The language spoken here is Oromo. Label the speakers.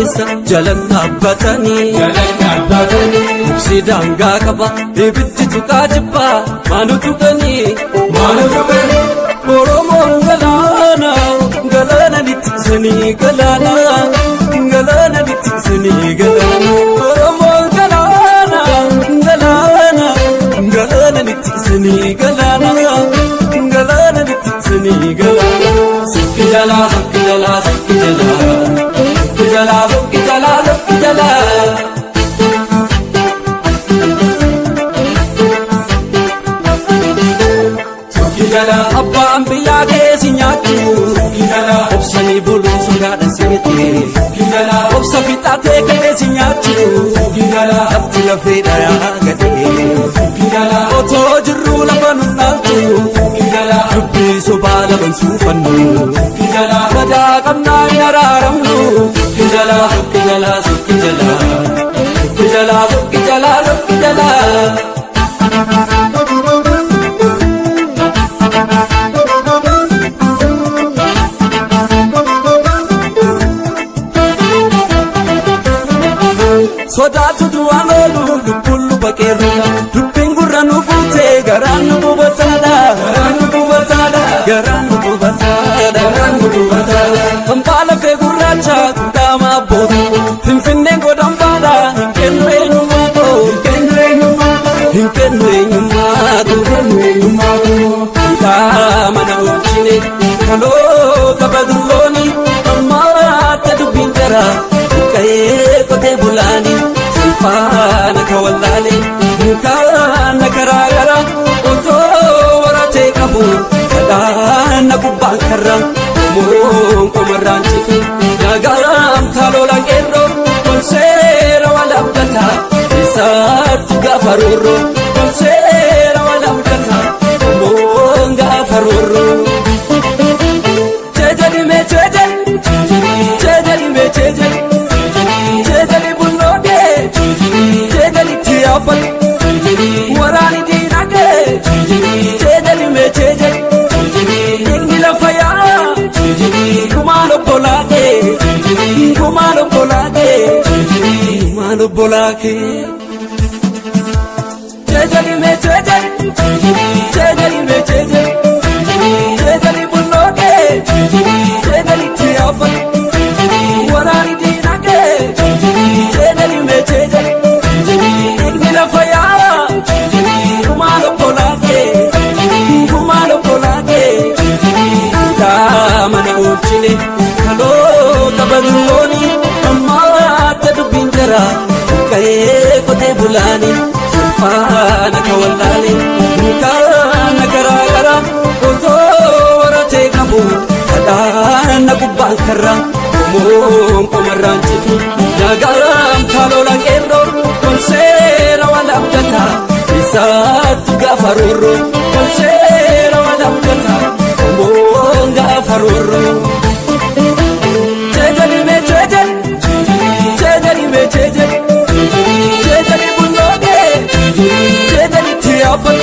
Speaker 1: keessa jalan dhaabbatanii.
Speaker 2: Jalan dhaabbatanii.
Speaker 1: Obsi daangaa qaba ibiddi tuqaa jibbaa maanu tuqanii.
Speaker 2: Maanu tuqanii.
Speaker 1: Oromoon galaana galaana littisanii galaana galaana littisanii galaana. Oromoon galaana galaana galaana littisanii galaana galaana littisanii galaana. Sukki jalaa sukki jalaa sukki jalaa sukki jalaa sukki jalaa sukki jalaa.
Speaker 2: Sukki jalaa.
Speaker 1: Abbaan biyyaa keessi nyaachuu.
Speaker 2: Sukki jalaa.
Speaker 1: Obsanii buluun sodaadha seete.
Speaker 2: Sukki jalaa.
Speaker 1: Obsa fixaatee keessi nyaachuu.
Speaker 2: Sukki jalaa.
Speaker 1: Lafti lafee dhayaa gadee.
Speaker 2: Sukki jalaa.
Speaker 1: Otoo jirruu lafa nu dhaaltu.
Speaker 2: Sukki jalaa.
Speaker 1: Dubbii sobaa laban suufannu.
Speaker 2: Sukki jalaa.
Speaker 1: Gadaa qabnaa hin araaramnu.
Speaker 2: Sukki jalaa.
Speaker 1: Sukki jalaa sukki jalaa. Sukki jalaa sukki jalaa sukki jalaa. Sodaatu du'aan oolu lubbuun luba qeerruudha. Dubbiin gurra nu guutee garaan nu gubataadha.
Speaker 2: Garaan nu gubataadha.
Speaker 1: Garaan nu gubataadha.
Speaker 2: Garaan nu gubataadha.
Speaker 1: Hambaa lafee gurraacha guddaa abboota. Finfinneen godhan baadha hin kennu eenyummaa koo.
Speaker 2: Kennu eenyummaa koo.
Speaker 1: Hin kennu eenyummaa koo.
Speaker 2: Kennu eenyummaa koo.
Speaker 1: Hidhaa mana oolchine kaloo qaba dullooni ammaatti dubbiin jara buqqa'ee qotee bulaani sulfaana ka wallaale mukaana karaa gara otoo waratee qabu kadhaana gubbaan karra moon qomarraan citu nagaam taaloola qeerroo konseera wal abdata isaatti gaafa roorroo konseera wal abdata moon gaafa roorroo. Jejeli me jejeli, jejeli me jejeli, jejeli bulloodhe, jejeli tiyaafal, waraani diinagee, jejeli me jejeli, dhiigni lafa yaa, kumaan obbolaakee, kumaan obbolaakee, kumaan obbolaakee. Jejeli me jejeli, jejeli me jejeli, jejeli bulloodhe, jejeli tiyaafal, waraani diinagee, jejeli me jejeli, dhiigni lafa yaa, kumaan obbolaakee, kumaan obbolaakee. Hidhaa mana oolchine kaloo qaba dullooni ammaatti dubbiin jara buqqa'ee qotee bulaani sulfaana ka wallaale mukaana karaa gara otoo waratee qabu kadhaana gubbaan karra moon qomarraan citu nagaam taaloola qeerroo konseera wal abdata isaatti gaafa roorroo konseera wal abdata moon gaafa roorroo. Jejeli me jejeli, jejeli me jejeli, jejeli bulloodhe, jejeli tiyaafal,